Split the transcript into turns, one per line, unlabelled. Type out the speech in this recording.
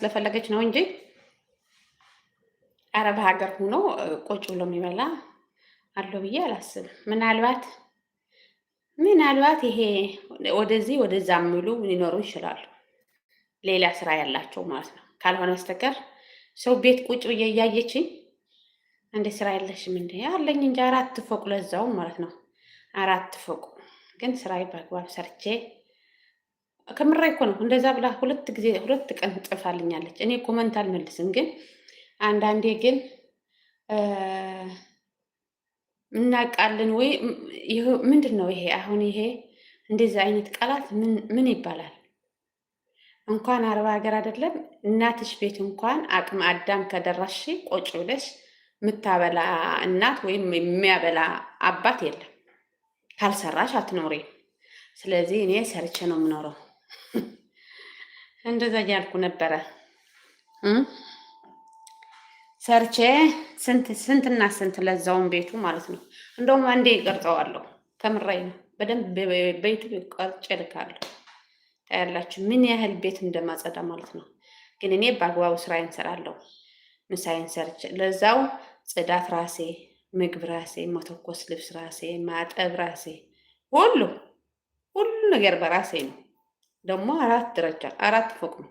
ስለፈለገች ነው እንጂ አረብ ሀገር ሆኖ ቁጭ ብሎ የሚበላ አለው ብዬ አላስብም። ምናልባት ይሄ ወደዚህ ወደዛ የሚሉ ሊኖሩ ይችላሉ፣ ሌላ ስራ ያላቸው ማለት ነው። ካልሆነ በስተቀር ሰው ቤት ቁጭ ብዬ እያየችኝ እንደ ስራ የለሽም እንደ አለኝ እንጂ አራት ፎቅ ለዛውም ማለት ነው። አራት ፎቅ ግን ስራዬ በአግባብ ሰርቼ ከምሬ እኮ ነው። እንደዛ ብላ ሁለት ጊዜ 2 ቀን ጽፋልኛለች። እኔ comment አልመልስም፣ ግን አንዳንዴ ግን እናውቃለን ወይ ምንድን ነው ይሄ? አሁን ይሄ እንደዚህ አይነት ቃላት ምን ይባላል? እንኳን አረብ ሀገር አይደለም እናትሽ ቤት እንኳን አቅመ አዳም ከደረስሽ ቁጭ ብለሽ የምታበላ እናት ወይም የሚያበላ አባት የለም። ካልሰራሽ አትኖሪም። ስለዚህ እኔ ሰርቼ ነው የምኖረው። እንደዛ እያልኩ ነበረ። ሰርቼ ስንት ስንትና ስንት ለዛውን ቤቱ ማለት ነው። እንደውም አንዴ ይቀርጸዋለሁ። ከምሬ ነው። በደንብ በዩቱብ ቀርጬ እልካለሁ። ታያላችሁ ምን ያህል ቤት እንደማጸዳ ማለት ነው። ግን እኔ በአግባቡ ስራዬን እሰራለሁ። ምሳዬን ሰርቼ ለዛው ጽዳት ራሴ፣ ምግብ ራሴ፣ መተኮስ ልብስ ራሴ፣ ማጠብ ራሴ፣ ሁሉ ሁሉ ነገር በራሴ ነው። ደግሞ አራት ደረጃ አራት ፎቅ ነው።